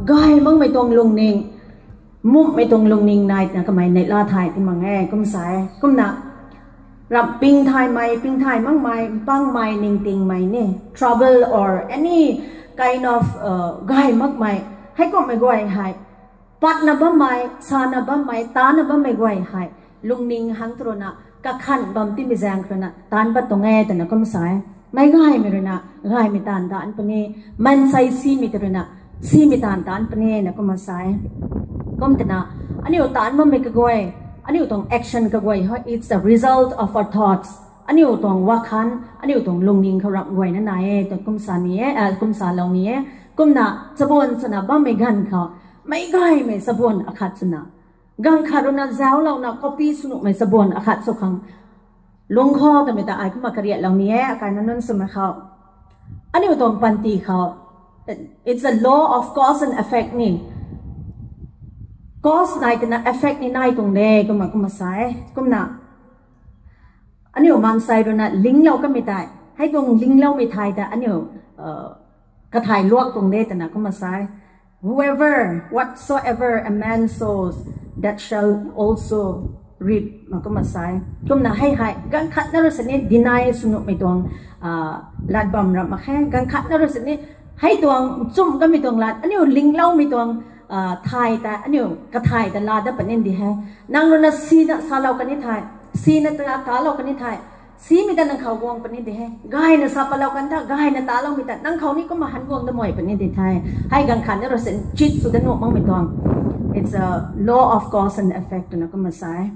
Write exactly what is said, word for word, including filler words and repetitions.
Gay makmei tuang lungning, mumhmei tuang lungning nai twna kamei neihla thay ti mak e, kum sa e. Kumna, ram ping thaymei, ping thay makmei, mpangmei, ningtingmei ni, trouble or any kind of, uh, gay makmei, heikumhmei guay hei, patna bammei, sana bammei, tana bammei guay hei, lungning hang tu ruina, kakhanh bam timei zaeng khou ruina, taanc pat tuang e twna kum sa e. Meic gaymei ruina, gaymei taanv taanc puni, maansei simei tu ruina, simei taanv taanc puni na kumna sa e. Kum twna, aniu taanc bammei kaguay, aniu tuang action kaguay hei, it's the result of our thoughts. Aniu tuang wakhan, aniu tuang lungning khou ramh guayna nai e twna kum sa ni e, ah, kum salou ni e. Kumna, chabuan swna bammei ganv khou, meic gaymei chabuan akhat swna, ganv khat ruina zauclouna copy sw nuhmei chabuan akhat sw khang lungc khou twmei ta ai kumna kariatlou ni e, akaina nunc swmei khou. Aniu tuang panty khou, it's a law of cause and effect ni. Cause nai twna effect ni nai tuang de, kumna kumna sa e. Kumna, aniu maansei ruina linglou kamei tei, hei tuang lingloumei thai ta aniu, uh, kathai luak tuang de twna kumna sa e. Whoever, whatsoever a man sows, that shall also reap, na kumna sa e. Kumna hei hei, ganv khatna rui sini deny sw nuhmei tuang, ah, lat bam ramh mak khe, ganv khatna rui sini, hei tuang nchumh kamei tuang lat, aniu lingloumei tuang, ah, thai ta, aniu kathai ta laa dat puni di he. Nang ruina sina salou kani thai, sina ta talou kani thai, simei ta nang khou guang puni di he. Gayna sa patlou kan ta, gayna taloumei ta, nang khou ni kumna han guang da mei puni di the. Hei ganv khatna rui sini cheat sw dat nuh makmei tuang, it's a law of cause and effect twna kumna sa e.